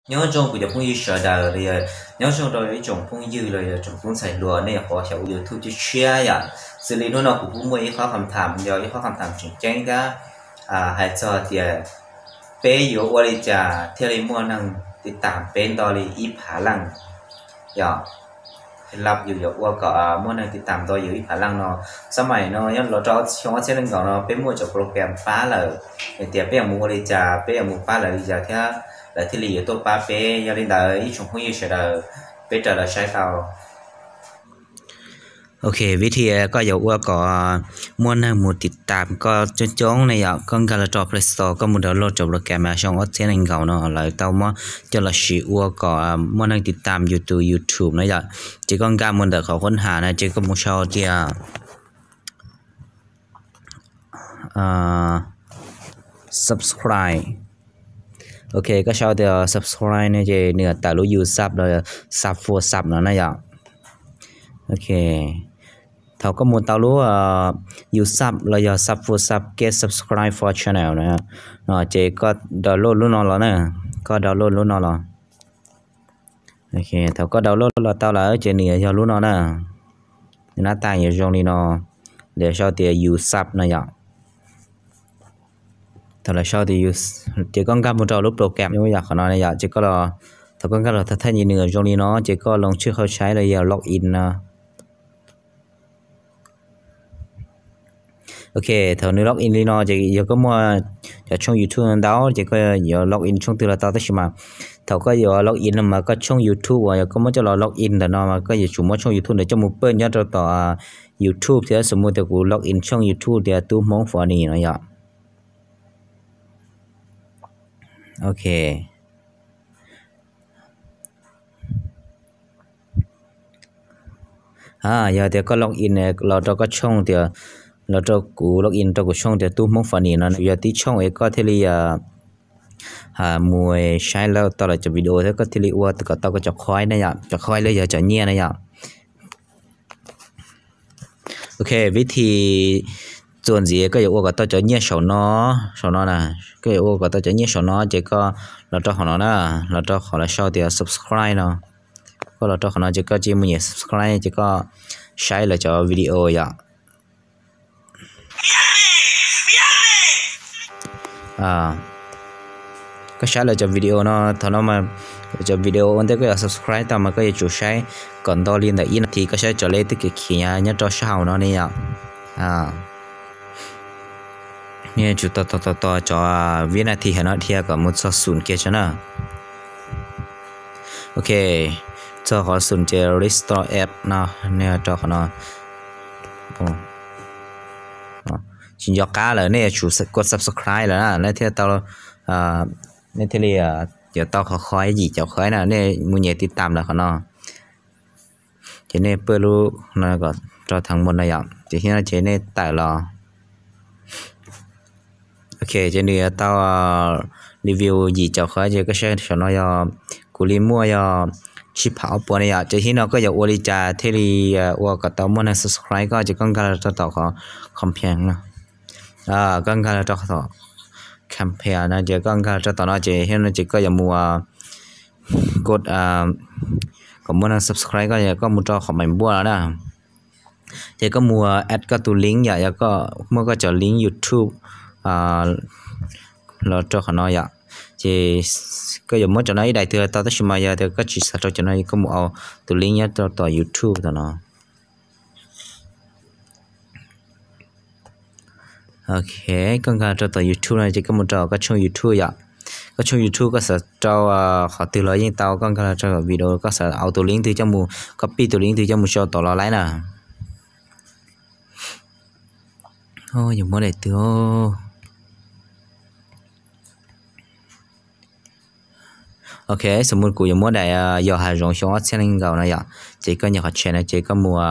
Nyob zoo kuv cov phooj ywg sawv daws los yog nyob zoo rau ib tsoom phooj ywg los yog tsoom tub ntxhais hluas nej nyuam qhuav xyaum ua YouTube tshiab tshiab yom. Xws li hnub no kuv kuj muaj ib qhov qham tham, yog ib qhov qham tham tseem ceeb thiab, hais txog tias peb yuav ua li cas thiaj li muaj neeg tiv tam peb nto li ib phav leej yom. Lab yus yuav ua kom muaj neeg tiv tam nto yus ib phav leej no, xab maim no los rau xyoo ob txhiab nees nkaum no peb muaj cov program pab lawm, hais tias peb yuav mus ua li cas, peb yuav mus pab lawv li cas thiab lawv thiaj li yuav tuaj pab peb. Yog li ntawd ib tsoom phooj ywg sawv daws, peb raws lawv saib tau. Ok, vib thi koj yuav ua kom muaj neeg mus tiv tam koj coob coob ne yom, koj nkag los rau Play Store, koj mus download cov program xyoo ob txhiab nees nkaum no lawv tau muab coj los siv ua kom muaj neeg tiv tam yus tus YouTube na yom. Ces koj nkag mus ntawm qhov khuab ham na, ces koj mus sau tias subscribe. Ok, koj sau tias subscribe no ces nws tawm lub yus sab los sab fua sab no na yom. Ok, thaum koj mus tau lub yus sab los yog sab fua sab get subscribe for channel no, ces koj download lub no los na, koj download lub no los. Thaum koj download los tau lawm ces nws yog lub no na, nws nab tas yuav zoo li no, lawv sau tias yus sab no yom. Thaum lawv sau tias, ces koj nkag mus rau lub program yom, qhov no yom, ces koj los, thaum koj nkag los thaum thaj nyi nws zoo li no ces koj loo tshwj khau saib los yog log in no. Ok, thaum nws log in li no ces yog koj muaj cov tshooj YouTube ntau ces koj yuav log in tshooj twg los tau, tab sis mas thaum koj yuav log in no mas koj tshooj YouTube uas yog koj muab coj los log in ntawm no mas koj yuav tsum muab tshooj YouTube ntawd coj mus pawj nyob rau tom YouTube thiab. Xws li tias kuv log in tshooj YouTube tias Tub Hmoob Funny no yom. Ok, yog tias koj log in los rau koj tshooj tias, los rau kuv log in rau kuv tshooj tias Tub Hmoob Funny no, yog tib tshooj es koj thiaj li mus saib tau lawv cov video thiab koj thiaj li ua kom tau koj cov khoib na yom, cov khoib los yog cov nyiaj na yom. Ok, vib thi txuas ntxiv koj yuav ua kom tau cov nyiaj saum no, saum no na, koj yuav ua kom tau cov nyiaj saum no ces koj los rau qhov no na, los rau qhov lawv sau tias subscribe no. Koj los rau qhov no ces koj cia mus nyem subscribe ces koj saib lawv cov video yom. Koj saib lawv cov video no, thaum no mas cov video ua ntej koj yuav subscribe tau mas koj yuav tsum saib kom nto li ntawm ib nas this, koj saib cov lej twb khiav khiav nyob rau sab hauv no ne yom. Nej tsum tos tos tos cov vib nas this hauv no dhia kom mus txog xoom kiag tso na. Ok, txog qhov xoom ces restore app no, nej rau qhov no. Tsis nco qab lawm nej yuav tsum kov subscribe lawm na, nej thiaj tau, nej thiaj li yuav tau qhov khoib yim caum khoib na, nej mus nyem tiv tam lawm qhov no. Ces nej pawj lub no kom rau theev mus no yom, ces thiab no ces nej tawm los. Ok, ces nws yuav tau review yim caum khoib ces koj saib saum no yog kuv li muaj yog tsib phav ob puas ne yom, ces thiab no koj yuav ua li cas thiaj li ua kom tau muaj neeg subscribe koj ces koj nkag los rau tom qhov compare no. Koj nkag los rau tom compare no ces koj nkag los rau tom no ces thiab no ces koj yuav mus kod kom muaj neeg subscribe koj, koj mus rau qhov maim npuaj no na. Ces koj mus add koj tus link yom, yog koj muaj koj cov link YouTube los rau qhov no yom. Ces koj yuav muab cov no ib daim twg tau, tab sis mas yog tias koj tsis xav rau cov no koj mus au tus link nyob rau tom YouTube tom no. Ok, koj nkag rau tom YouTube no ces koj mus rau koj tshooj YouTube yom. Koj tshooj YouTube koj xav rau qhov twg los yeej tau, koj nkag rau video koj xav au tus link twg coj mus, copy tus link twg coj mus sau tom los laib na. Yuav muab daim twg? Ok, xws li kuv yuav muab daim yos hav zoov xyoo ob txhiab nees nkaum no yom, ces koj nyem qhov tsheb no ces koj mus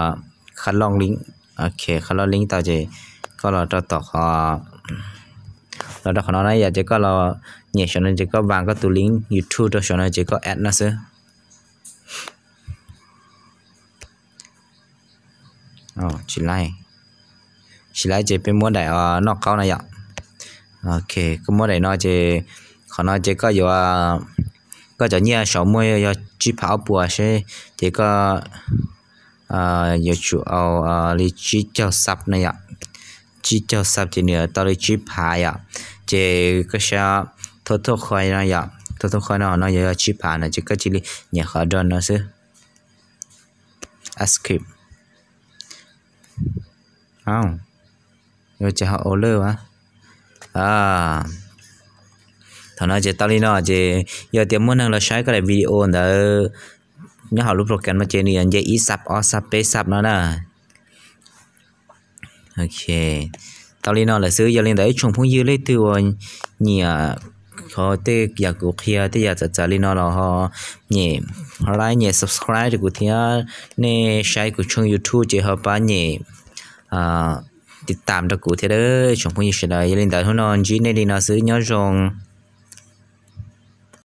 qhab loj link. Ok, qhab loj link tau ces koj los rau tom qhov, los rau qhov no na yom, ces koj los nyem saum no ces koj vas koj tus link YouTube rau saum no ces koj add no xwb. Tsis laib, tsis laib ces peb muab daim noj qaub no yom. Ok, koj muab daim no ces qhov no ces koj yuav Koj cov nyiaj saum muaj yog tsib phav ob puas seb, ces koj yuav tsum au li tsib caug sub no yom. Tsib caug sub ces nws tau li tsib phav yom. Ces koj saib, thauj thauj qhov no yom, thauj thauj qhov no, no yog tsib phav no ces koj cia li nyem qhov done no xwb. Accept. Ces ho ua lawm a. Thaum no ces tau li no ces yog tias muaj neeg los saib koj daim video ntawd nyob hauv lub program no ces nws yuav nce ib sub, ob sub, peb sub no na. Tau li no lawm xwb. Yog li ntawd ib tsoom phooj ywg leej twg uas nyiam qhov tej yam kuv qhia tej yam txawv txawv li no los ho nyem like, nyem subscribe rau kuv thiab. Nej saib kuv tshooj YouTube ces ho pab nyem tiv tam rau kuv thiab tsoom phooj ywg sawv daws. Yog li ntawd hnub no ntsib nej li no xwb, nyob zoo.